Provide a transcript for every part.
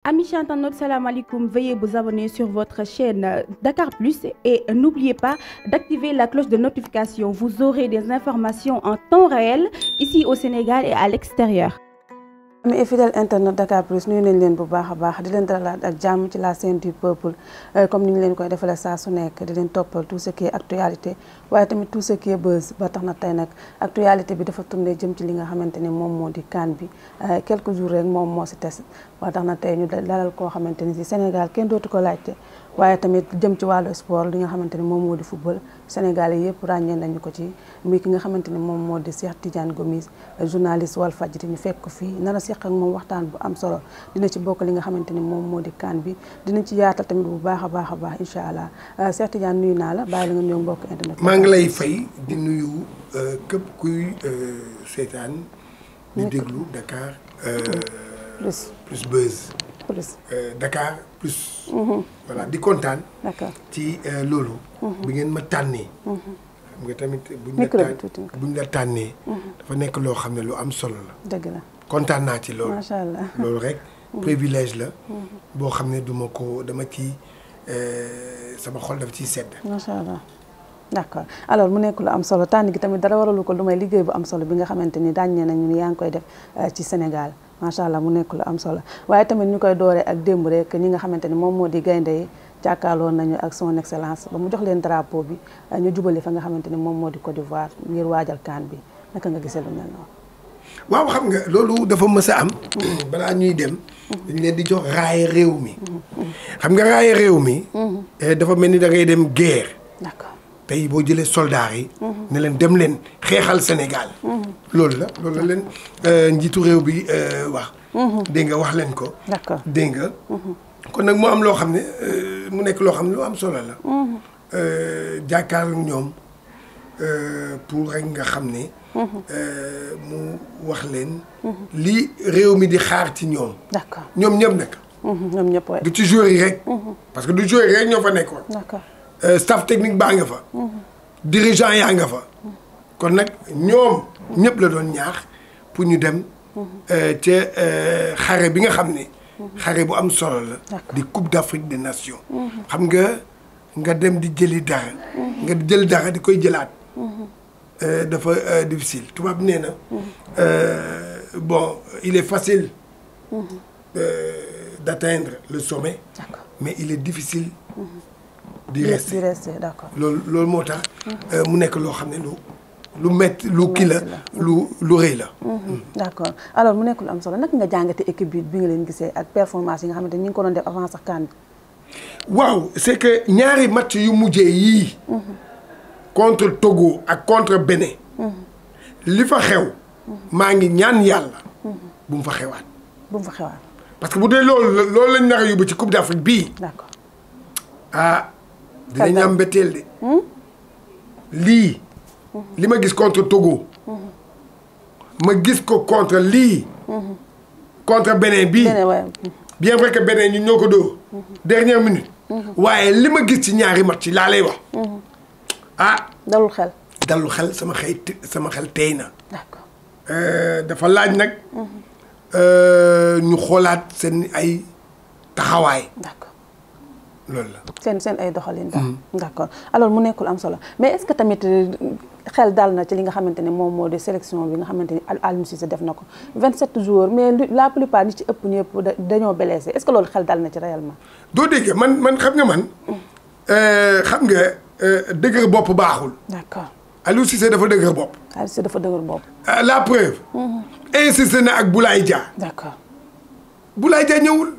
Amis internautes, salam alaikum. Veuillez vous abonner sur votre chaîne Dakar Plus et n'oubliez pas d'activer la cloche de notification. Vous aurez des informations en temps réel ici au Sénégal et à l'extérieur. Amis fidèles internet Dakar Plus nuyu nañ leen bu baax a baax di leen dalalaat ak jàmm ci la chaîne du peuple comme ni ñu leen koy defalee saa su nekk di leen toppal tout ce qui est actualité waaye tamit tout ce qui est buzz ba tax na tey nag actualité bi dafa tourné jëm ci li nga xamante ne moom moo di CAN bi quelques jours rek moom moo si des ba tax na tey ñu dalal koo xamante ni si Sénégal kenn dootu ko laajte waaye tamit jëm ci wàllu sport li nga xamante ne moom moo di football Sénégal yi yëpp ràññee nañu ko ci muy ki nga xamante ne moom moo di Cheikh Tidiane Gomis journaliste Walfadjri ñu fekk ko fii nar a seq ak moom waxtaan bu am solo dina ci bokk li nga xamante ni moom moo di CAN bi dinañ ci yaatal tamit bu baax a baax incha allah Cheikh Tidiane nuyu naa la bàyyi la nga ñëw mbokk internet. maa ngi lay fay di nuyu képp kuy seetaan di déglu Dakar plus buzz. Dakar plus. voilà di kontaan. d'accord ci loolu. bi ngeen ma tànnee. xam nga tamit buñ la tànnee. dafa nekk loo xam ne lu am solo la. dëgg la kontaan naa ci loolu. macha allah loolu rek. privilège la. boo xam ne dama ci sama xol dafa ciy sedd. macha allah d'accord alors mu nekk lu am solo tànn gi tamit dara waralu ko lu may liggéey bu am solo bi nga xamante ni daañu nañu ni yaa ngi koy def ci Sénégal. macha allah mu nekk lu am solo waaye tamit ñu koy dooree ak démb rek ñi nga xamante ni moom moo di gaynde yi jàkkaarloo nañu ak son excellence ba mu jox leen drapeau bi ñu jubali fa nga xamante ni moom moo di Côte d'Ivoire ngir waajal CAN bi naka nga gisee lu mel noonu. waaw xam nga loolu dafa mës a am. balaa ñuy dem. dañ leen di jox raaya réew mi. xam nga raaya réew mi. dafa mel ni da ngay dem guerre. d'accord tey boo jëlee soldats yi. ne leen dem leen xeexal Sénégal. loolu la leen njiitu réew bi wax. dégg nga wax leen ko. d'accord dégg nga. kon nag mu am loo xam ne mu nekk loo xam ne lu am solo la. jàkkaarloo ñoom pour rek nga xam ne. mu wax leen. li réew mi di xaar ci ñoom. d'accord ñoom ñëpp nag. ñoom ñëpp waay. du ci joueurs yi rek. parce que du joueurs yi rek ñoo fa nekkoon. d'accord. staff technique baa nga fa. dirigeant yaa nga fa. kon nag ñoom ñëpp la doon ñaax pour ñu dem. ca xare bi nga xam ne. xare bu am solo la. di Coupe d'Afrique des Nations. xam nga dem di jëli dara. nga jël dara di koy jëlaat. dafa difficile tubaab nee na. bon il est facile. d'atteindre le sommet. mais il est difficile. di rester d'accord. loolu moo tax. mu nekk loo xam ne lu métti lu kii la lu rëy la. d'accord alors mu nekk lu am solo naka nga jàngate équipe bi nga leen gisee ak performance yi nga xamante ni ñu ngi ko doon def avant sax CAN bi. waaw c'est que ñaari match yu mujjee yii. contre Togo ak contre Bénin. li fa xew. maa ngi ñaan yàlla. bu mu fa xewaat. parce que bu dee loolu lañ nar a yóbbu ci Coupe d'Afrique bii. d'accord dinañ am mbetteel de. lii. li ma gis contre Togo. ma gis ko contre lii. contre Bénin bii. bien vrai que Bénin ñu ñoo ko dóor. dernière minute. waaye li ma gis ci ñaari match laa lay wax. dalul xel. sama xel tey na. d'accord. dafa laaj nag. ñu xoolaat seen ay taxawaay. d'accord. loolu la. seen ay doxalin daal. d'accord alors mu nekkul am solo mais est-ce que tamit xel dal na ci li nga xamante ne moom moo di sélection bi nga xamante ni Aliou Cissé def na ko 27 joueurs mais la plupart ñi ci ëpp ñëpp dañoo blessé est-ce que loolu xel dal na ci réellement. doo dégg man xam nga man. xam nga dëgër bopp baaxul. d'accord. Aliou Cissé dafa dëgër bopp. Aliou Cissé dafa dëgër bopp. la preuve. insisté na ak Boulaye Dia. d'accord. Boulaye Dia ñëwul.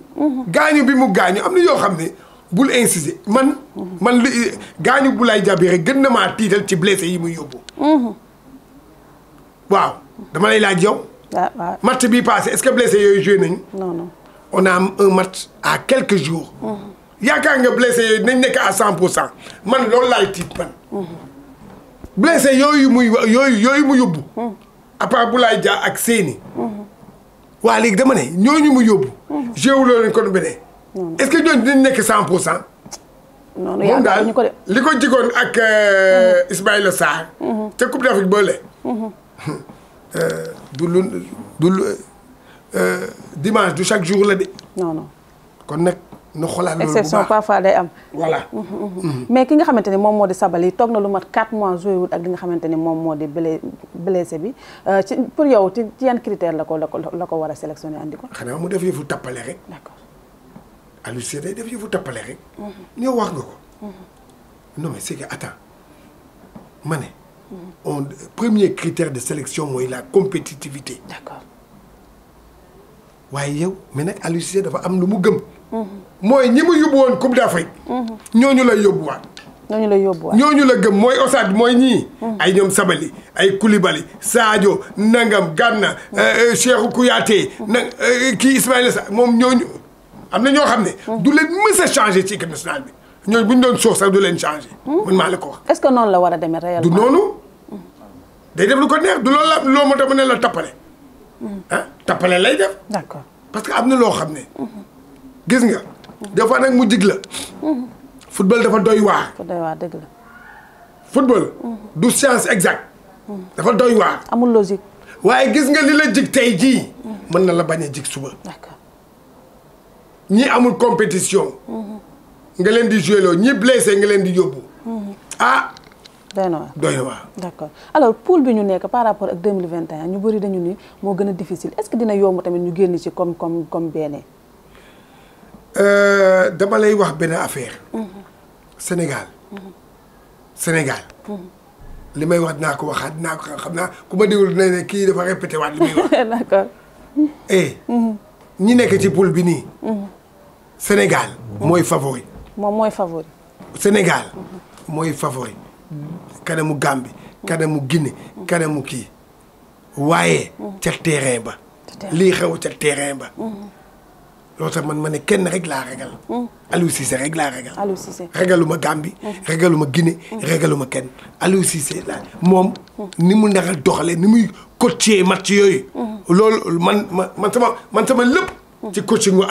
gaañu bi mu gaañu am na yoo xam ne bul insister man li gaañu Boulaye Dia bi rek gën na maa tiital ci blessé yi muy yóbbu. waaw dama lay laaj yow. waaw match bii passé est-ce que blessé yooyu joué nañu. non. on a un match à quelques jours. yaakaar nga blessé yooyu nañ nekk à 100% man loolu laay tiit man. blessé yooyu mu yóbbu. à part Boulaye Dia ak Séni. waa léegi dama ne ñooñu mu yóbbu. jéewu loolu lañ ko beneen. est-ce que ñooñu dinañ nekk 100%. non moom daal li ko jigoon ak Ismaïla Sarr. ca Coupe d'Afrique boole. du dimanche du chaque jour la de. non kon nag na xoolaat loolu bu baax exception parfois day am. voilà. mais ki nga xamante ni moom moo di Sabaly toog na lu mat 4 mois joué wul ak li nga xamante ni moom moo di blessé bi ci pour yow ci yan critère la ko war a sélectionné andi ko. xanaa mu def yëfu tappale rek. d'accord. Aliou Cissé day def yëfu tappale rek. ñoo wax nga ko. non mais c'est que attends ma ne. premier critère de sélection mooy la compétitivité. d'accord. waaye yow mais nag Aliou Cissé dafa am lu mu gëm. mooy ñi mu yóbbu woon Coupe d'Afrique. ñooñu lay yóbbuwaat. ñooñu la gëm mooy Osad mooy ñii. ay ñoom Sabaly ay Koulibaly Sadio Nangam Gana Cheikhou Kouyaté kii Ismaïla Sarr moom ñooñu am na ñoo xam ne. du leen mës a changé ci équipe nationale bi ñooñu bu ñu doon soox sax du leen changé. man maa la ko wax. est-ce que noonu la war a demee réellement. du noonu. day def lu ko neex du loolu la loo moo tax mu ne la tappale. ah tappale lay def. d'accord. parce que am na loo xam ne. gis nga. des fois nag mu jig la. football dafa doy waar. dafa doy waar dëgg la. football. du science exacte. dafa doy waar. amul logique. waaye gis nga li la jig tey jii. mën na la bañ a jig suba. d'accord. ñii amul compétition. nga leen di joué loo ñi blessé nga leen di yóbbu. ah. doy na waar doy na waar. d'accord alors poule bi ñu nekk par rapport ak 2021 ñu bëri dañu ni moo gën a difficile est-ce que dina yomb tamit ñu génn ci comme benn. dama lay wax benn affaire. Sénégal. Sénégal. li may wax dinaa ko waxaat dinaa ko xam naa ku ma déglu dina ne kii dafa répété waat li muy wax. d'accord. ñi nekk ci poule bi nii. Sénégal mooy favori. moom mooy favori. Sénégal mooy favori. kanamu Gambie kanamu Guinée kanamu kii waaye ca terrain ba. lii xew ca terrain ba. loolu tax man ma ne kenn rek laa ragal. Aliou Cissé rek laa ragal. Aliou Cissé ragaluma Gambie. ragaluma Guinée. ragaluma kenn Aliou Cissé la moom. ni mu neexal doxalee ni muy coacher match yooyu. loolu man sama lépp. ci coaching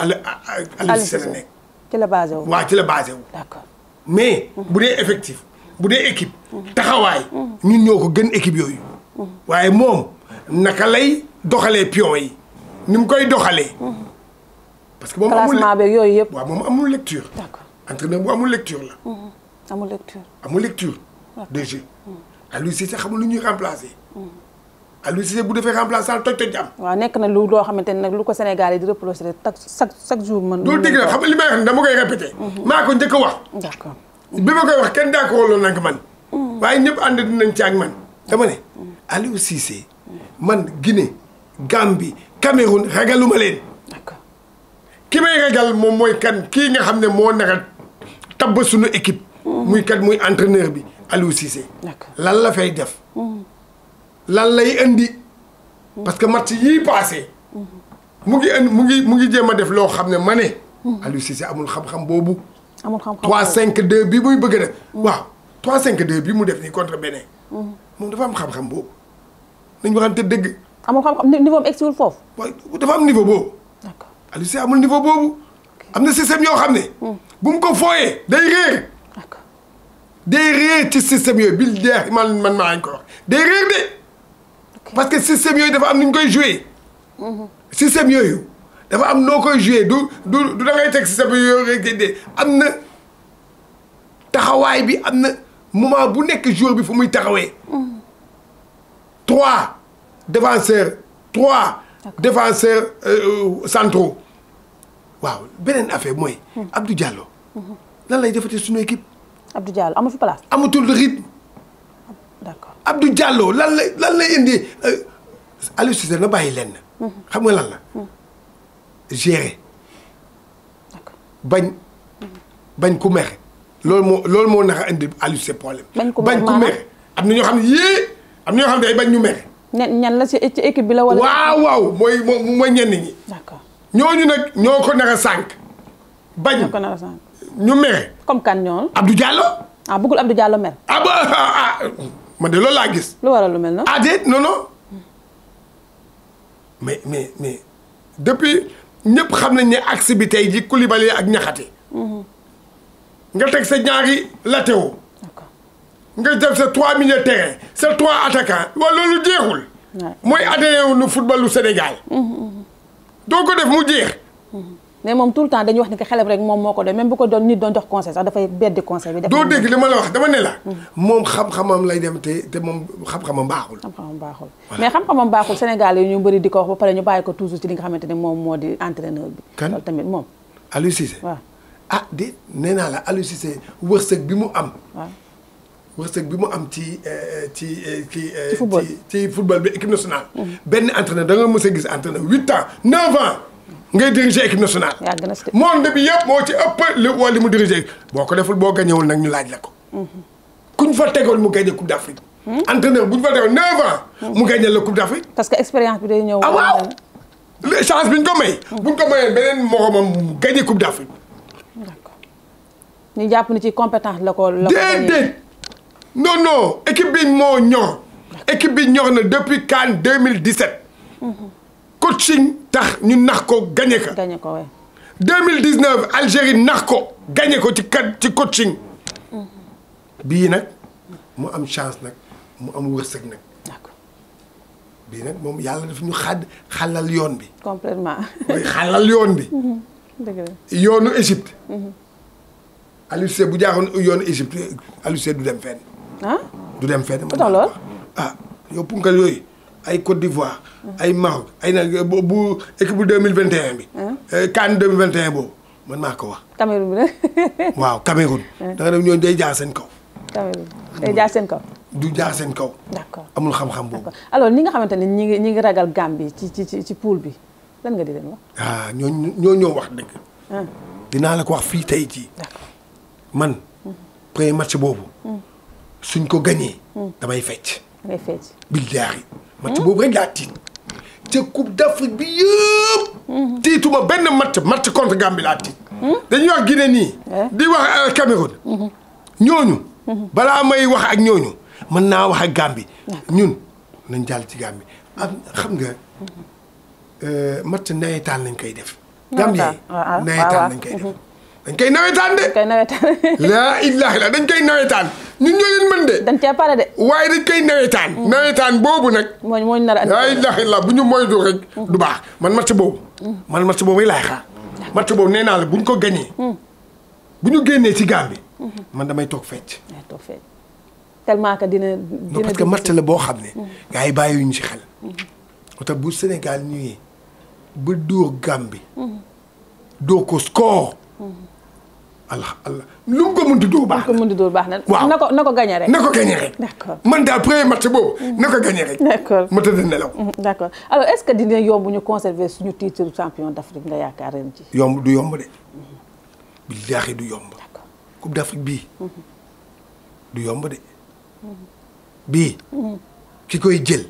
Aliou Cissé la nekk. ci la basé wu. waaw ci la basé wu. d'accord. mais bu dee effectif bu dee équipe. taxawaay ñun ñoo ko gën équipe yooyu. waaye moom naka lay doxalee pion yi ni mu koy doxalee. parce que moom amul classement beeg yooyu yëpp. waaw moom amul lecture. d'accord. entraîneur bu amul lecture la. amul lecture. amul lecture de jeu. Aliou Cissé xamul lu ñuy remplacer. Aliou Cissé bu defee remplaçant toj am. waaw nekk na lu loo xamante ne nag lu ko Sénégal yi di reprocher chaque jour mën. loolu dëgg la xam nga li may wax dama koy répété. maa ko njëkk a wax. d'accord. bi ma koy wax kenn daa ko woloon nag man. waaye ñëpp ànd dinañ ci ak man. dama ne Aliou Cissé man Guinée Gambie Cameroun ragaluma leen. d'accord. ki may ragal moom mooy kan kii nga xam ne moo naka tabb suñu équipe. muy kat muy entraîneur bi Aliou Cissé. d'accord. lan la fay def. lan lay indi. parce que match yii passé. mu ngi jéem a def loo xam ne ma ne. Aliou Cissé amul xam-xam boobu. amul xam-xam 3-5-2 bi muy bëgg a def. waaw 3-5-2 bi mu def nii contre Bénin. moom dafa am xam-xam boobu. nañu waxante dëgg. amul xam-xam niveau am egsiwul foofu. waaye dafa am niveau boobu. d'accord. Aliou Cissé amul niveau boobu. am na système yoo xam ne. bu mu ko fooyee day réer. d'accord. day réer ci système yooyu bil deex man maa ngi ko wax day réer de. parce que système yooyu dafa am nu ñu koy joué. système yooyu dafa am noo koy joué du da ngay teg système yooyu rek de am na taxawaay bi am na moment bu nekk joueur bi fu muy taxawee. 3 défenseurs 3 défenseurs centraux waaw beneen affaire mooy. Abdou Diallo. lan lay defati suñu équipe. Abdou Diallo amu fi place. amatul rythme. d'accord. Abdou Diallo lan lay indi Aliou Cissé na bàyyi lenn. xam nga lan la. gérer. d'accord. bañ ku mere. loolu moo naka indi Aliou Cissé problème. bañ ku mere am na ñoo xam ne am na ñoo xam ne day bañ ñu mere. ñan la ci équipe bi la wala. waaw mooy ñenn ñi. d'accord. ñooñu nag ñoo ko naka sànq. bañ ko naka sànq. ñu mere. comme kan ñoom. Abdou Diallo. bëggul Abdou Diallo mer. man de loolu laa gis. lu waral lu mel noonu. déet non. mais depuis ñëpp xam nañ ne axe bi tey ji Koulibaly ak Niakhaté. nga teg sa ñaari latéraux. d'accord. nga def sa 3 milieux de terrain sa 3 attaquants waaw loolu jeexul. mooy adhéré wu nu footballu Sénégal. doo ko def mu jeex. mais moom tout le temps dañuy wax ni que xelam rek moom moo ko doon même bu ko doon nit doon jox conseil sax dafay beddi conseil bi. doo dégg li ma la wax dama ne la. moom xam-xamam lay dem te moom xam-xamam baaxul. xam-xamam baaxul mais xam-xamam baaxul Sénégal yi ñu bëri di ko wax ba pare ñu bàyyi ko toujours ci li nga xamante ne moom moo di entraîneur bi. kan loolu tamit moom. Aliou Cissé. waaw ah de nee naa la Aliou Cissé wërsëg bi mu am. waaw wërsëg bi mu am ci football ci football bi équipe nationale. benn entraîneur da nga mës a gis entraîneur 8 ans 9 ans. ngay diriger équipe nationale. yàgg na si monde bi yëpp moo ci ëpp li mu diriger boo ko deful boo gañewul nag ñu laaj la ko. kuñ fa tegoon mu gagné coupe d' Afrique. entraîneur buñ fa tegoon 9 ans. mu gagné la coupe d' Afrique. parce que expérience bi day ñëw. ah waaw chance bi ñu ko may. buñ ko mayee beneen moromam mu gagné coupe d' Afrique. d' accord ñu jàpp ni ci compétence la ko. déedéet non équipe bi moo ñor. équipe bi ñor na depuis CAN 2017. coaching tax ñu nax ko gagné ko. gagné ko waay. 2019 Algérie nax ko gagné ko ci coaching. bii nag mu am chance nag mu am wërsëg nag. d'accord bii nag moom yàlla daf ñu xalal yoon bi. complètement. mooy xalal yoon bi. dëgg la yoonu Égypte. Aliou Cissé bu jaaxoon yoonu Égypte Aliou Cissé du dem fenn. ah du dem fenn. lu tax lool ah yow punkal yooyu ay Côte d'Ivoire. ay Maroc ay nag bu équipe bu 2021 bi. CAN 2021 boobu man maa ko wax. Cameroun bi nag. waaw Cameroun. da nga dem ñooñu day jaar seen kaw. Cameroun day jaar seen kaw. du jaar seen kaw. d'accord amul xam-xam boobu. alors ñi nga xamante ne ñi ngi ragal Gambie ci poule bi lan nga di leen wax. ah ñoo wax dëgg. dinaa la ko wax fii tey jii. d'accord man premier match boobu. suñ ko gagné. damay fecc. ngay fecc. billaahi match boobu rek laa tiit. ca coupe d'Afrique bi yëpp. tiituma benn match contre Gambie laa tiit. dañuy wax Guinée nii. di wax Cameroun. ñooñu. balaa may wax ak ñooñu mën naa wax ak Gambie. ñun nañ jàll ci Gambie am xam nga match nawetaan lañ koy def. Gambie nawetaan lañ koy def. dañ koy nawetaan de. dañ koy nawetaan. laa ilaaha illa dañ koy nawetaan ñun ñoo leen mën de. dañ cee pare de. waaye dañ koy nawetaan. nawetaan boobu nag. moo ñu nar a andi. laa ilaaha illa bu ñu moytu rek. du baax man match boobu. man match boobu laay xaar. match boobu nee naa la bu ñu ko gañee. bu ñu génnee ci Gambie. man damay toog fecc. damay toog fecc tellement que dina. non parce que match la boo xam ne. gars yi bàyyiwuñu ci xel. moo tax bu Sénégal ñëwee ba dóor Gambie. dóor ko score. allah lu mu ko mënti dóor baax na. lu mu ko mënti dóor baax na. waaw na ko gagné rek. na ko gagné rek. d'accord man daal premier match boobu. na ko gagné rek. d'accord ma tëdd nelaw. d'accord alors est-ce que dina yomb ñu conserver suñu titre champion d'Afrique nga yaakaar ren ci. yomb du yomb de. billaahi du yomb. d'accord coupe d'Afrique bii. du yomb de. bii. ki koy jël.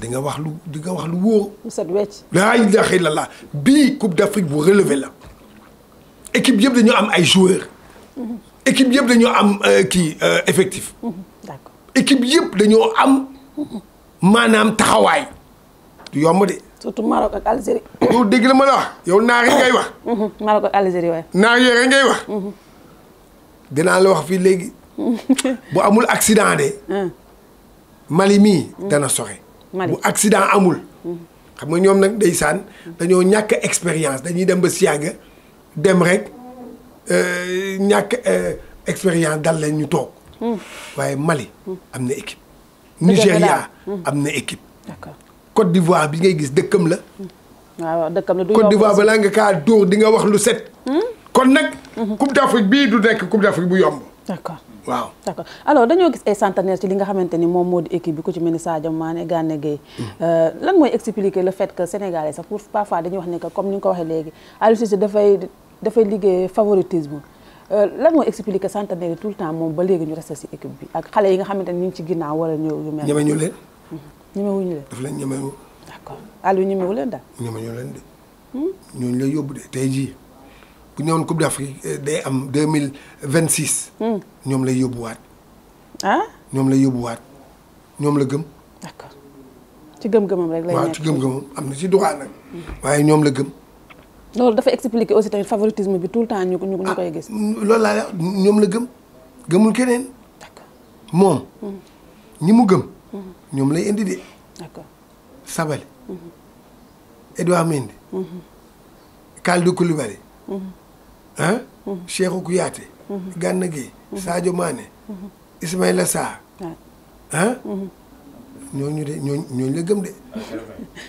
di nga wax lu wóor. lu set wecc. laa ilaaha illallaah bii coupe d'Afrique bu relevé la. équipe yëpp dañoo am ay joueurs. équipe yëpp dañoo am effectif. d'accord équipe yëpp dañoo am maanaam taxawaay. du yomb de. surtout Maroc ak Algérie. yow dégg la ma la wax yow naar yi ngay wax. Maroc ak Algérie waaye. naar yooyu ngay wax. dinaa la wax fii léegi. bu amul accident de. Mali mii dana soxe. bu accident amul. xam nga ñoom nag ndeysaan dañoo ñàkk expérience dañuy dem ba siyàgg dem rek ñàkk expérience dal leen ñu toog. waaye Mali am na équipe. Nigéria am na équipe. d'accord Côte d'Ivoire bi ngay gis dëkkam la. waaw dëkkam la du Côte d'Ivoire balaa nga kaa dóor di nga wax lu set. kon nag. Coupe d'Afrique bii du nekk Coupe d'Afrique bu yomb. d'accord waaw. d'accord alors dañoo gis ay centenaires ci li nga xamante ni moom moo di équipe bi ku ci mel ni Sadio Mané Gana Gueye. lan mooy expliquer le fait que Sénégalais sax pour parfois dañuy wax ne que comme ni nga ko waxee léegi Aliou Cissé dafay liggéey favoritisme lan mooy expliquer centenaires yi tout le temps moom ba léegi ñu resté ci équipe bi ak xale yi nga xamante ni ñu ngi ci ginnaaw wala ñëw yu mel. ñeme ñu leen. ñemewuñu leen. daf leen ñemewu. d'accord Aliou ñemewu leen daal. ñeme ñu leen de. ñooñu lay yóbbu de tey jii bu ñëwoon Coupe d'Afrique day am 2026. ñoom lay yóbbuwaat. ah. ñoom lay yóbbuwaat ñoom la gëm. d'accord ci gëm-gëmam rek lay nekk. waaw ci gëm-gëmam am na ci droit nag. waaye ñoom la gëm. loolu dafa expliquer aussi tamit favoritisme bi tout le temps ñu koy gis. loolu laa la ñoom la gëm gëmul keneen. d'accord moom. ñi mu gëm. ñoom lay indi de. d'accord Sabaly. Edouard Mendy. Kalidou Koulibaly. ah. Cheikhou Kouyaté. Gana Gueye. Sadio Mané. Ismaïla Sarr. ah. ñooñu de ñooñu la gëm de.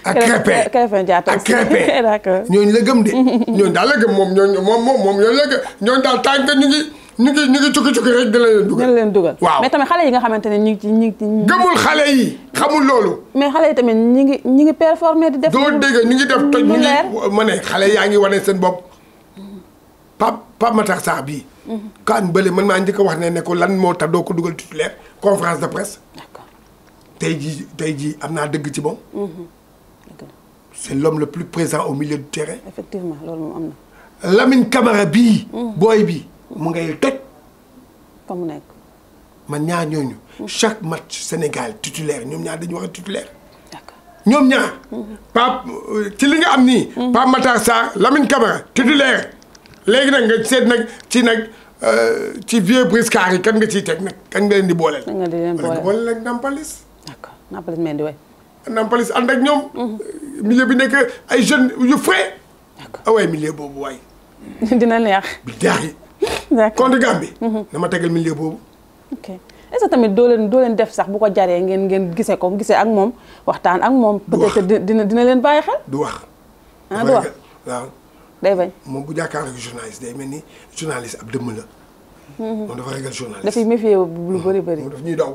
ak Krépin ak Krépin ñooñu la gëm de. ñooñu daal la gëm moom ñooñu la gëm ñooñu daal tant que ñu ngi cukki rek dina leen dugal. waaw mais tamit xale yi nga xamante ne ñu ngi gëmul xale yi xamul loolu. mais xale yi tamit ñi ngi performer di def. doo dégg ñu ngi def toj ñu ngi ma ne xale yaa ngi wane seen bopp. Pape Matar Sarr bii. kaan bële man maa njëkk a wax ne ko lan moo tax doo ko dugal titulaire conférence de presse. d'accord tey jii am naa dëgg ci moom. c'est l'homme le plus présent au milieu du terrain. effectivement loolu moom am na. Lamine Camara bii. booy bi mu ngay toj. fa mu nekk. man ñaar ñooñu. chaque match Sénégal titulaire ñoom ñaar dañu war a titulaire. d'accord ñoom ñaar. Pape ci li nga am nii. Pape Matar Sarr Lamine Camara titulaire. léegi nag nga seet nag ci vieux briscard yi kan nga ciy teg nag kan nga leen di booleel. kan nga di leen booleel booleel ak Nampalis. d'accord Nampalis meen di way. Nampalis ànd ak ñoom. milieu bi nekk ay jeunes yu frais. d'accord waaye milieu boobu waay. dina neex. bi daax yi. d'accord contre Gambie. dama tegal milieu boobu. ok est-ce que tamit doo leen def sax bu ko jaree ngeen gisee ak moom waxtaan ak moom. peut-être dina leen bàyyi xel. du wax. du wax waaw. day bañ moom bu jàkkaarloo ak journaliste day mel ni journaliste ab dëmm la. moom dafa régal journaliste. dafay méfier lu bëri. moom daf ñuy daw.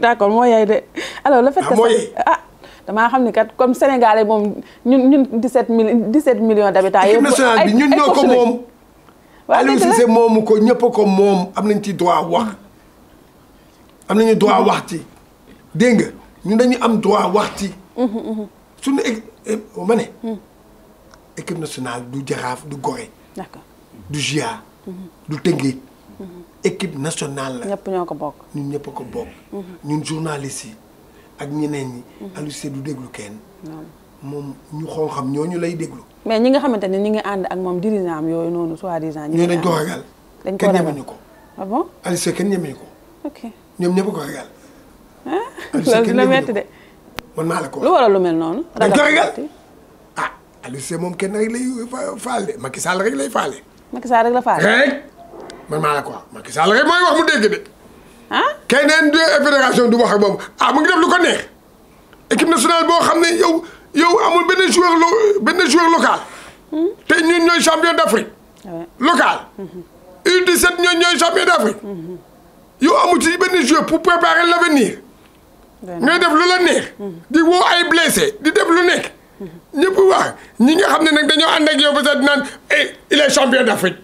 d'accord moo yaay de. alors le fait que damaa xam ni kat comme Sénégalais moom ñun 17 millions d'habitants. équipe nationale bi ñun ñoo ko moom. Aliou Cissé moomu ko ñëpp ko moom am nañ ci droit wax. am nañu droit wax ci. dégg nga ñun dañu am droit wax ci. suñu ma ne. équipe nationale du Jaraaf du Gorée. d'accord du GIA. du Tëngéej. équipe nationale la. ñëpp ñoo ko bokk. ñun ñëpp ko bokk. ñun journalistes yi ak ñeneen ñi. Aliou Cissé du déglu kenn. moom ñu xam ñooñu lay déglu. mais ñi nga xamante ne ñi ngi ànd ak moom dirigeant am yooyu noonu soi-disant. ñooñu dañ ko ragal. dañ ko ragal kenn ñemeñu ko. ah bon Aliou Cissé kenn ñemeñu ko. ok ñoom ñëpp ko ragal. loolu dina metti de. man maa la ko wax lu waral lu mel noonu. dañ ko ragal ah Aliou Cissé moom kenn rek lay faale Macky Sall rek lay faale. Macky Sall rek la faale. rek man maa la ko wax Macky Sall rek mooy wax mu dégg de. ah keneen fédération du wax ak moom mu ngi def lu ko neex. équipe nationale boo xam ne yow amul benn joueur local. te ñun ñooy champion d'Afrique. local. U17 ñooy champion d'Afrique. yow amul ci benn joueur pour préparer l'avenir. ngay def lu la neex. di woo ay blessé di def lu nekk. ñëpp wax ñi nga xam ne nag dañoo ànd ak yow ba sax naan il est champion d'Afrique.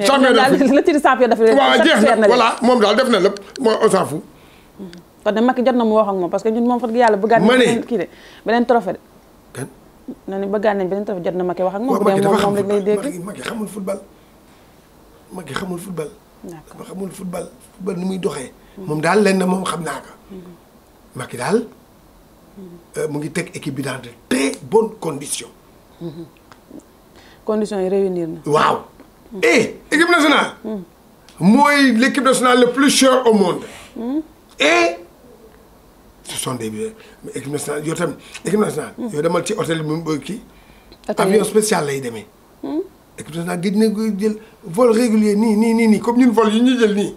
champion d'Afrique la ci champion d'Afrique. waaw jeex na voilà moom daal def na lépp mooy on s'en fout. kon nag Macky jot na mu wax ak moom parce que ñun moom fa yàlla bëggaat nañ kii de beneen trophée de. kan. na ni bëggaat nañ beneen trophée jot na Macky wax ak moom. Macky dafa xam moom rek lay dégg. Macky xamul football. Macky xamul football. d'accord dafa xamul football ni muy doxee. moom daal lenn moom xam naa ko. Macky daal mu ngi teg équipe bi dans de très bonnes conditions. conditions yi réunir na. waaw. et équipe nationale. mooy l'équipe nationale le plus cher au monde. et ce sont des équipe nationale yow tamit équipe nationale. yow demal ci hôtel bi kii. avion spécial lay demee. équipe nationale gëj na jël vol régulier nii comme ñun vol yi ñuy jël nii.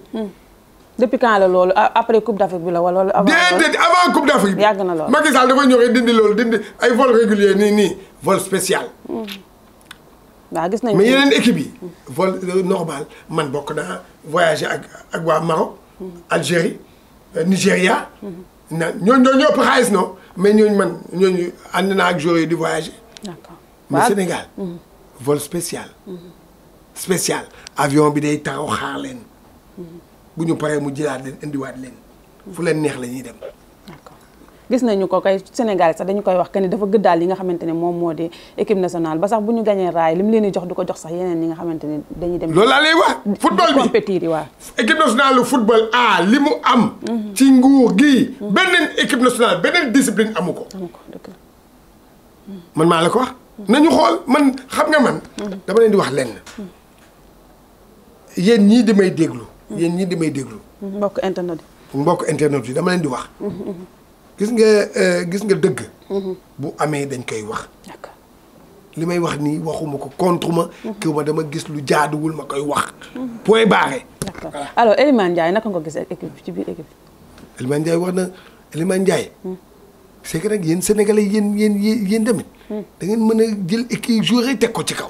depuis quand la loolu après coupe d'Afrique bi la wala avant. déedéet avant coupe d'Afrique bi. yàgg na loolu Macky Sall dafa ñëwee dindi loolu dindi ay vol régulier nii vol spécial. waaw gis nañu mais yeneen équipe yi. vol normal man bokk naa voyager ak waa Maroc. Algérie Nigéria. ñooñu ñoo ëpp xaalis non mais ñooñu ànd naa ak joueurs yi di voyager. d'accord mais Sénégal. vol spécial. spécial avion bi day taxaw xaar leen. bu ñu paree mu jëlaat leen indiwaat leen. fu leen neex la ñuy dem. d'accord gis nañu ko kay Sénégal sax dañu koy wax que ni dafa gëddaal li nga xamante ne moom moo di équipe nationale ba sax bu ñu gañee raay li mu leen di jox du ko jox sax yeneen ñi nga xamante ne dañuy dem. loolu laa lay wax. football bi compétir yi waaw. équipe nationale lu football li mu am. ci nguur gi. beneen équipe nationale beneen discipline amu ko. dëgg la. man maa la ko wax. nañu xool man xam nga man. dama leen di wax lenn. yéen ñii di may déglu. mbokk internet yi dama leen di wax. gis nga dëgg. bu amee dañ koy wax. d'accord li may wax nii waxuma ko contre ma. kii ma dama gis lu jaaduwul ma koy wax. point barré. d'accord alors Elimane Ndiaye naka nga gis équipe ci biir équipe. Elimane Ndiaye wax na Elimane Ndiaye. c'est que nag yéen sénégalais yéen tamit. da ngeen mën a jël équipe joueur yi teg ko ci kaw.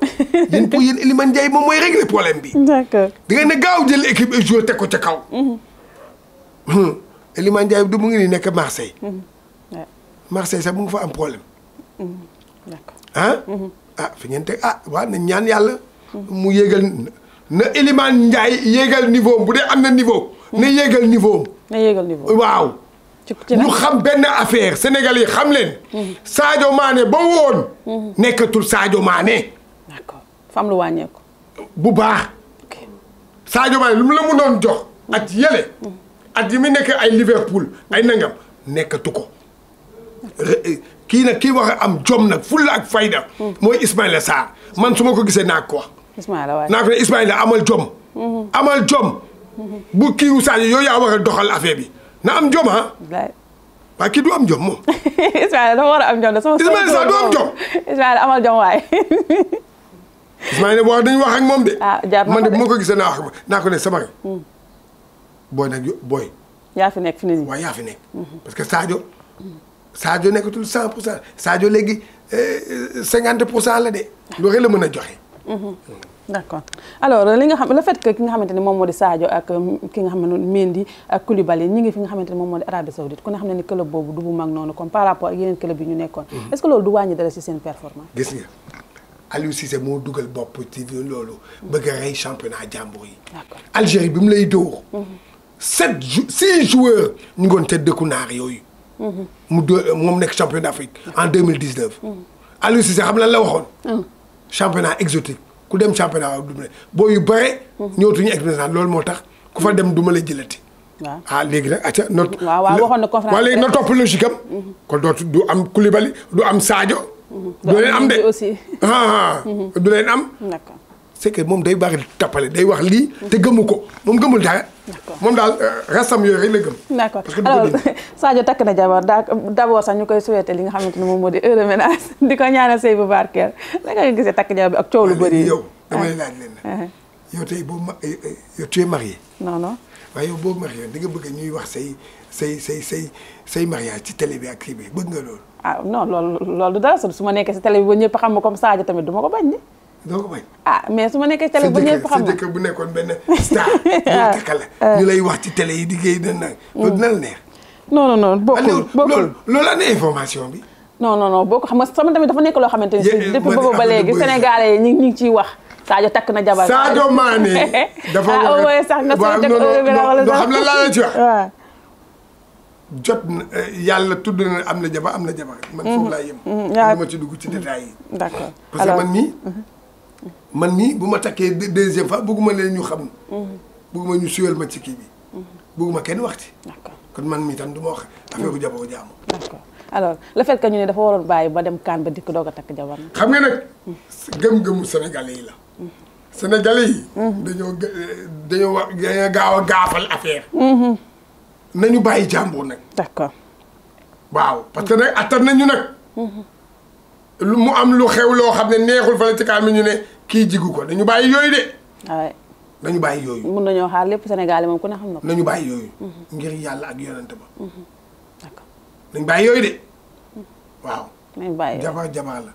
yéen pour yéen Elimane Ndiaye moom mooy régler problème bi. d'accord da ngeen a gaaw jël équipe et joueur teg ko ci kaw. Elimane Ndiaye du mu ngi nii nekk Marseille. Marseille sax mu ngi fa am problème. d'accord fi ngeen teg waaw nañ ñaan yàlla. mu yéegal na Elimane Ndiaye yéegal niveau bu dee am na niveau. na yéegal niveau na yéegal niveau waaw. ñu xam benn affaire Sénégal yi xam leen. Sadio Mané ba woon. nekkatul Sadio Mané. d'accord fam lu wàññeeku. bu baax. Sadio Mané lu mu la mënoon jox. at yële. at yi mu nekk ay Liverpool ay nangam nekkatu ko. kii nag kii wax am jom nag fulla ak fayda. mooy Ismaïla Sarr man su ma ko gisee naa ko wax. Ismaïla waay naa ko ne Ismaïla amal jom. amal jom. bu kii wu Sadio yow yaa war a doxal affaire bi na am jom ah. waaye kii du am jom moom. Ismaïla dafa war a am jom de. Ismaïla Sarr du am jom. Ismaïla amal jom waay. Ismaïla wax dañu wax ak moom de. jaar man de bu ma ko gisee naa ko ne sama rek. booy nag booy. yaa fi nekk fi nii. waaw yaa fi nekk. parce que Sadio nekkatul 100% Sadio léegi 50% la de. loolu la mën a joxe. d'accord alors li nga xam le fait que ki nga xamante ne moom moo di Sadio ak ki nga xam ne Mendy ak Koulibaly ñi ngi fi nga xamante ne moom moo di Arabie Saoudite ku ne xam ne ni club boobu du bu mag noonu comme par rapport ak yeneen club yi ñu nekkoon. est-ce que loolu du wàññi dara ci seen performance. gis nga Aliou Cissé moo dugal bopp ci loolu. bëgg a rey championnat jàmbur yi. d'accord Algérie bi mu lay dóor. 6 joueurs ñu ngoon te dëkku naar yooyu. moom nekk champion d'Afrique en 2019. Aliou Cissé xam lan la waxoon. championnat exotique ku dem championnat waaw du ma boo yu bare. ñëwatuñu expérience loolu moo tax ku fa dem du ma la jëlati. waaw léegi nag acca not. waaw waxoon na conférence. waaw léegi na topp logique am. kon dootu du am Koulibaly du am Sadio. du leen am de aussi. du leen am. d'accord. c'est que moom day bari tappale day wax lii te gëmu ko moom gëmul dara. moom daal restam yooyu rek la gëm. d'accord alors Sadio takk na jabar d'abord sax ñu koy souhaiter li nga xamante ne moom moo di heureux ménage di ko ñaanal sëy bu barkeel naka nga gisee takk jabar bi ak coow lu bëri. yow damay laaj leen yow tey boo yow tu es marié. non waaye yow boo marié di nga bëgg ñuy wax say mariage ci télé bi ak kii bi bëgg nga loolu. non loolu du dara su ma nekkee si télé bi ba ñëpp xam ma comme Sadio tamit du ma ko bañ de. doo ko bañ. mais su ma nekkee télé bu ñëpp xam sa jëkkër bu nekkoon benn star. ñu takka la ñu lay wax ci télé yi di géey na nag. loolu dina la neex. non bokkul loolu ana information bi. non bokkul xam nga sama tamit dafa nekk loo xamante ni depuis boobu ba léegi sénégalais yi ñu ngi ciy wax Sadio takk na jabar. Sadio Mané. dafa war sax nga soo jot wala sax xam la laa la ci wax. waaw. jot na yàlla tudd na am na jabar man foofu laa yem. dama ci dugg ci détails yi. d'accord parce que man mii bu ma takkee deuxième fois bëgguma leen ñu xam. bëgguma ñu suyal ma ci kii bi. bëgguma kenn wax ci. d'accord kon man mii tam du ma wax affaire bu jabar jaamu. d'accord alors le fait que ñu ne dafa waroon bàyyi ba dem kaan ba dikk doog a takk jabar. xam nga nag gëm-gëmu sénégalais yi la. sénégalais yi. dañoo gaaw a gaafal affaire. nañu bàyyi jàmbur nag. d'accord. waaw parce que nag attan nañu nag. lu mu am lu xew loo xam ne neexul fële ci kaan mi ñu ne kii jigu ko dañu bàyyi yooyu de. waaw. nañu bàyyi yooyu. mun nañoo xaar lépp Sénégal yi moom ku ne xam na ko. nañu bàyyi yooyu. ngir yàlla ak yonent ba. d'accord. nañu bàyyi yooyu de waaw. nañu bàyyi jabar la.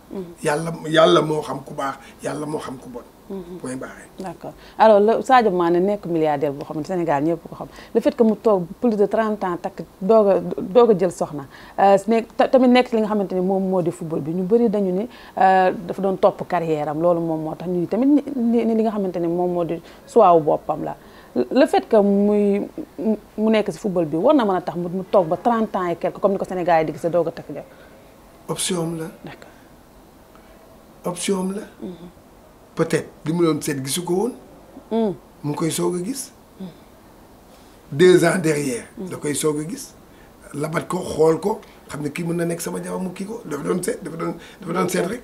yàlla moo xam ku baax yàlla moo xam ku bon. point barré. d'accord alors le Sadio Mané nekk milliardaire boo xam ne Sénégal ñëpp ko xam le fait que mu toog plus de 30 ans takk doog a jël soxna tamit nekk li nga xamante ni moom moo di football bi ñu bëri dañu ni dafa doon topp carrière am loolu moom moo tax ñu tamit ni li nga xamante ni moom moo di choix wu boppam la le fait que mu nekk si football bi war na mën a tax mu toog ba 30 ans et quelque comme ni ko Sénégal yi di gis doog a takk jabar. option la. d'accord. option la. peut-être li mu doon seet gisu ko woon. mu ngi koy soog a gis. 2 ans derrière. da koy soog a gis. labat ko xool ko xam ne kii mën na nekk sama jabar mu kii ko dafa doon seet rek.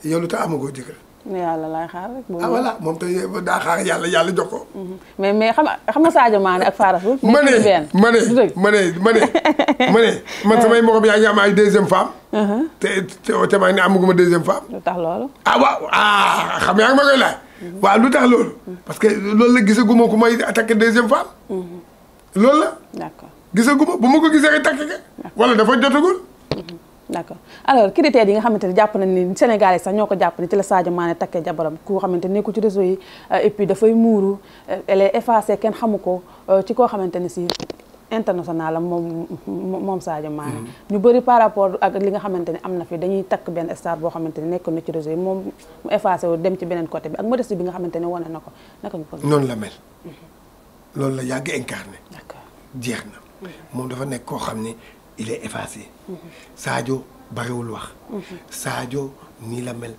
yow lu tax amagoo jëkkër. ne yàlla laay xaar rek. ah voilà moom tamit daa xaar yàlla jox ko. mais xam nga Sadio Mané ak Fara Sow. ma ne man samay mbokk yaa ngi am ay deuxième femme. te maa ngi ne amaguma deuxième femme. lu tax loolu. ah waaw xam yaa ngi ma koy laaj. waaw lu tax loolu. parce que loolu la gisaguma ku may attaqué deuxième femme. loolu la. d'accord gisaguma bu ma ko gisee rek takk ka wala dafa jotagul. d'accord alors critères yi nga xamante ne jàpp nañ ni Sénégalais sax ñoo ko jàpp ne ci la Sadio Mané takkee jabaram ku xamante ne nekkul ci réseau yi et puis dafay muuru elle est effacée kenn xamu ko ci koo xamante ne si international am moom Sadio Mané. ñu bëri par rapport ak li nga xamante ne am na fi dañuy takk benn star boo xamante ne nekkoon na ci réseau yi moom mu effacé wu dem ci beneen côté bi ak modestie bi nga xamante ne wane na ko naka nga ko. noonu la mel. loolu la yàgg incarné. d'accord jeex na. moom dafa nekk koo xam ne il est effacé. Sadio bariwul wax. Sadio nii la mel.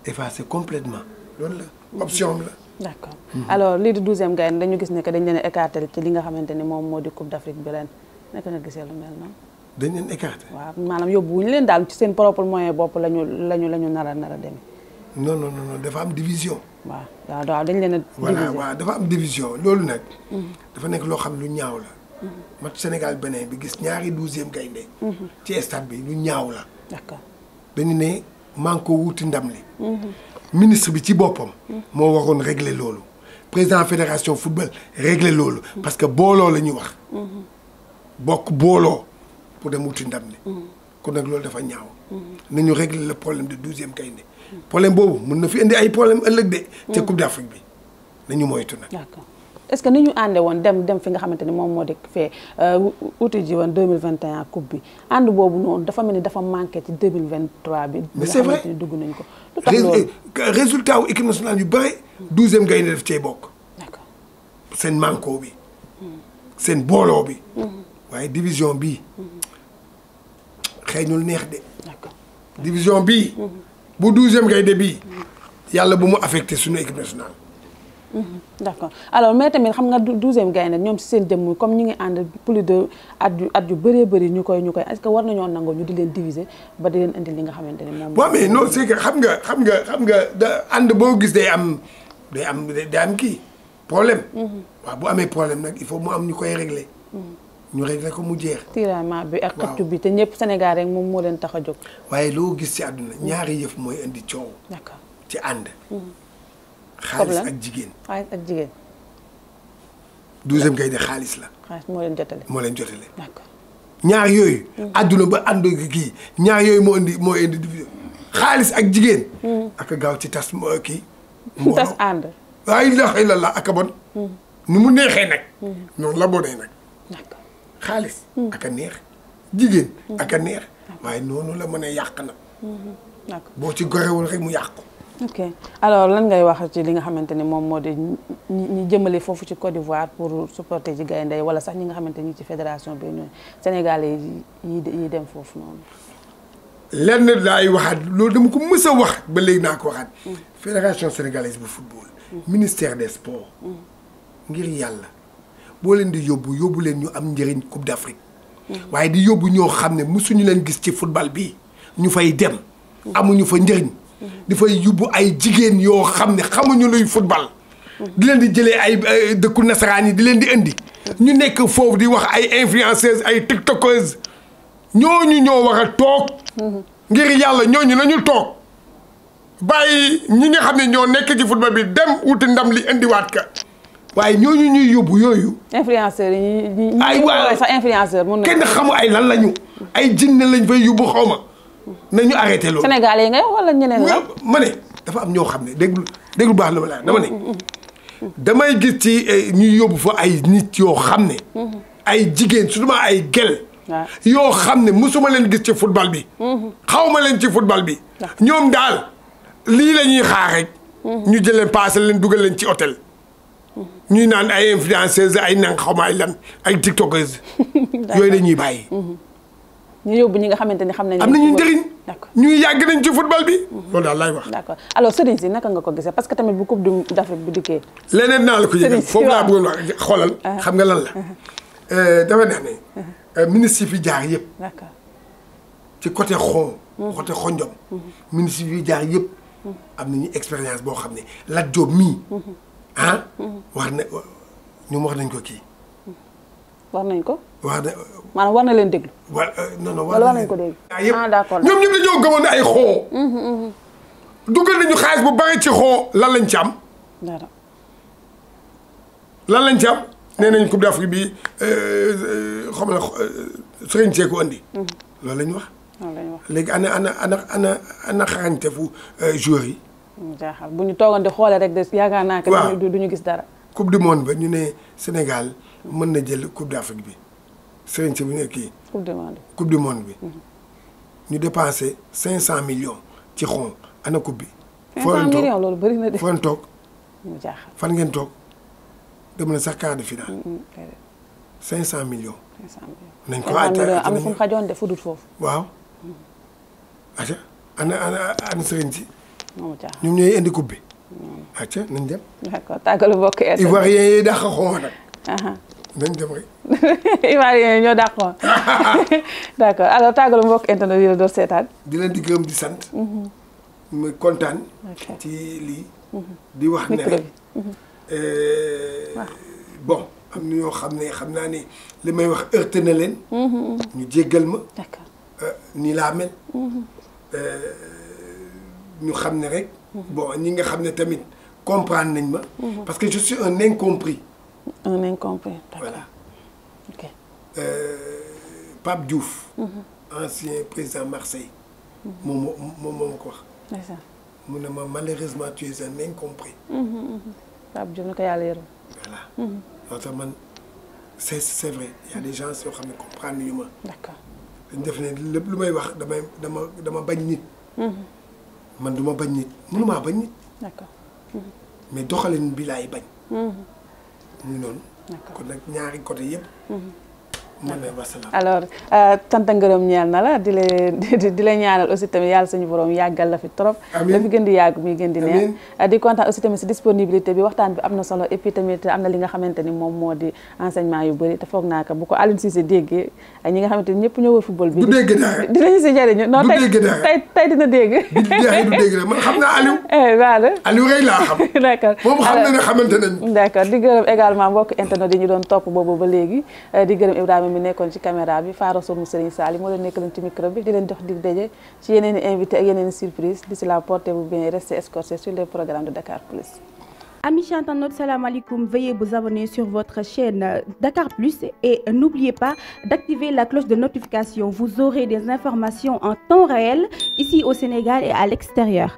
effacé complètement loolu la option am la. d'accord alors lii di 12e Gaïndé dañu gis ne que dañ leen écarté ci li nga xamante ni moom moo di Coupe d'Afrique bi ren naka nga gisee lu mel noonu. dañ leen écarté. waaw maanaam yóbbuwuñu leen daal ci seen propre moyen bopp lañu nar a demee. non dafa am division. waaw dañ leen a. voilà waaw dafa am division loolu nag. dafa nekk loo xam lu ñaaw la. match Sénégal Bénin bi gis ñaari 12e Gaïndé. ci stade bi lu ñaaw la. d'accord dañu ne maa ko wuti ndam li. ministre bi ci boppam. moo waroon régler loolu. président fédération football régler loolu. parce que booloo la ñuy wax. bokk booloo pour dem wuti ndam li. kon nag loolu dafa ñaaw. nañu régler le problème de 12e Gaïndé. problème boobu mën na fi indi ay problème ëllëg de. ca Coupe d'Afrique bi nañu moytu nag. d'accord est-ce que ni ñu àndee woon dem fi nga xamante ni moom moo di fee uti ji woon 2021 coupe bi ànd boobu noonu dafa mel ni dafa manqué ci 2023 bi. mais c'est vrai nga xamante ni dugg nañ ko. lu tax loolu résultat wu équipe nationale yu bëri 12e Gaïndé daf cee bokk. d'accord seen manko bi. seen booloo bi. waaye division bii. xëy ñul neex de. d'accord division bii. bu 12e Gaïndé bii. yàlla bu mu affecté suñu équipe nationale. d'accord alors mais tamit xam nga 12e Gaïndé ñoom si seen jëmm comme ñu ngi ànd plus de at yu bëree bëri ñu koy est-ce que war nañoo nangoo ñu di leen diviser ba di leen indi li nga xamante ne moom. waaw mais non c'est que xam nga da ànd boo gis day am kii problème. waaw bu amee problème nag il faut mu am ñu koy régler. ñu régler ko mu jeex. tiraillement bi ak xëccu bi te ñëpp Sénégal rek moom moo leen tax a jóg. waaye loo gis ci àdduna ñaari yëf mooy indi coow. d'accord ci ànd. xaalis ak jigéen. xaalis ak jigéen. 12e Gaïndé xaalis la. xaalis moo leen jotale. d'accord ñaar yooyu. àdduna ba ànd kii ñaar yooyu moo indi division xaalis ak jigéen. ak gaaw ci tas kii. tas ànd. waaye la ak a bon. ni mu neexee nag. noonu la bonee nag. d'accord xaalis. ak a neex jigéen. ak a neex waaye noonu la mën a yàq nag. d'accord boo ci gorewul rek mu yàqu. ok alors lan ngay wax ci li nga xamante ni moom moo di ñi jëmale foofu ci Côte d'Ivoire pour supporter ci Gaïndé wala sax ñi nga xamante ni ci fédération bi ñooy Sénégalais yi dem foofu noonu. lenn laay waxaat loolu dama ko mës a wax ba léegi naa ko waxaat. fédération sénégalaise bu football. ministère des sports. ngir yàlla boo leen di yóbbu leen ñu am njëriñ Coupe d'Afrique. waaye di yóbbu ñoo xam ne mësuñu leen gis ci football bi ñu fay dem. amuñu fa njëriñ. di fay yóbbu ay jigéen yoo xam ne xamuñu luy football. di leen di jëlee ay dëkku nasaraan yi di leen di indi. ñu nekk foofu di wax ay influenceuses ay tiktokeuses ñooñu ñoo war a toog. ngir yàlla ñooñu nañu toog bàyyi ñi nga xam ne ñoo nekk ci football bi dem wuti ndam li indiwaat ka waaye ñooñu ñuy yóbbu yooyu. influenceurs yi ñi ay waa sax influenceur mun na kenn xamu ay lan lañu. ay jinne lañ fay yóbbu xaw ma nañu arrêté loolu. Sénégalais yi ngay wax wala ñeneen la. ma ne dafa am ñoo xam ne déglu baax na ma la dama ne. damay gis ci ñuy yóbbu fa ay nit yoo xam ne. ay jigéen surtout ay gel. yoo xam ne musuma leen gis ci football bi. xawma leen ci football bi. ñoom daal lii la ñuy xaar rek. ñu jël leen paase leen dugal leen ci hôtel. ñuy naan ay influenceuses ay nang xawma ay lan ay tiktokeuses. yooyu la ñuy bàyyi. ñu yóbbu ñi nga xamante ni xam nañu. am nañu njëriñ. d'accord ñuy yàgg nañ ci football bi. loolu daal laay wax. d'accord alors Serigne si naka nga ko gisee parce que tamit bu Coupe d'Afrique bi dikkee. leneen naa la ko yëgal foofu laa bëggoon wax xoolal. xam nga lan la. dafa neex ne ministre yi fi jaar yëpp. d'accord ci côté xonjom. ministre yi fi jaar yëpp am nañu expérience boo xam ne Lat Diop mii. ah. wax na ñoom wax nañ ko kii. war nañ ko. wax na maanaam war na leen déglu. non non wala war nañ ko déglu. ah d'accord ñoom ñëpp dañoo gëmoon ne ay xoo. dugal nañu xaalis bu bari ci xoo lan lañ ci am. dara. lan lañ ci am nee nañ Coupe d'Afrique bi xam na Serigne Seck ko andi. loolu la ñu wax. loolu la ñu wax léegi ana xarañte fu joueurs yi. jaaxal bu ñu toogoon di xoolee rek de yaakaar naa que. waaw du ñu gis dara. coupe du monde ba ñu ne Sénégal mën na jël Coupe d'Afrique bi Serigne Seck bu ñu kii. coupe du monde bi. ñu dépensé 500 millions ci xon ana coupe bi. 500 millions loolu bëri na de. foo leen toog. mu jaaxal fan ngeen toog dem na sax quart de finale. 500 millions. 500 millions nañ ko am na fu mu xajoon de fu dul foofu. waaw. acca ana Serigne si. moomu jaaxal ñoom ñooy indi coupe bi. acca nañ dem. d'accord tàggalu bokk est. Ivoiriens yi dàq xon nag. nañ dem rek. Ivoiriens yi ñoo dàqoon. d'accord alors tàggalu mbokk internet yi la doon seetaan. di leen di gërëm di sant. muy kontaan. ci lii. di wax ne rek. bon am na ñoo xam ne xam naa ne li may wax heurté na leen. ñu jéggal ma. d'accord nii laa mel. ñu xam ne rek. bon ñi nga xam ne tamit comprendre nañ ma. parce que je suis un incompris. un incompris d'accord. Voilà. ok. Pape Diouf. ancien président Marseille. moom moo ko wax. mu ne ma malheureusement tu es un incompris. Pape Diouf na ko yàlla yërëm. voilà. loolu tax man c'est vrai il y a des gens yoo xam ne comprendre nañu ma. d'accord. dañ def ne lépp lu may wax dama bañ nit. man du ma bañ nit mënumaa bañ nit. d'accord. mais doxalin bi laay bañ. muy noonu. d'accord kon nag ñaari côté yëpp. alors sant ngërëm ñeel na la di la ñaanal aussi tamit yàlla suñu borom yàggal la fi trop. la fi gën di yàgg muy gën di neex. di kontaan aussi tamit si disponibilité bi waxtaan bi am na solo et puis tamit am na li nga xamante ni moom moo di enseignement yu bëri te foog naa ko bu ko Aliou Cissé déggee ñi nga xamante ni ñëpp ñoo wër football bi. du dégg dara dinañu si jëriñu. non tey dina dégg. du dégg dara man xam naa Aliou. voilà Aliou rek laa xam. d'accord moom xam na ne xamante nañu. d'accord di gërëm également mbokk internet yi ñu doon topp boobu ba léegi di gërëm Ibrahima mi nekkoon ci caméra bi Faara Sow mu Serigne Sali moo leen nekk leen ci micro bi di leen jox dig daje ci yeneen i invité ak yeneen i surprise d'ici là portez-vous bien restez escortés sur les programmes de Dakar Plus. Amis internautes, salam alaikum. Veuillez vous abonner sur votre chaîne Dakar Plus et n'oubliez pas d'activer la cloche de notification. Vous aurez des informations en temps réel ici au Sénégal et à l'extérieur.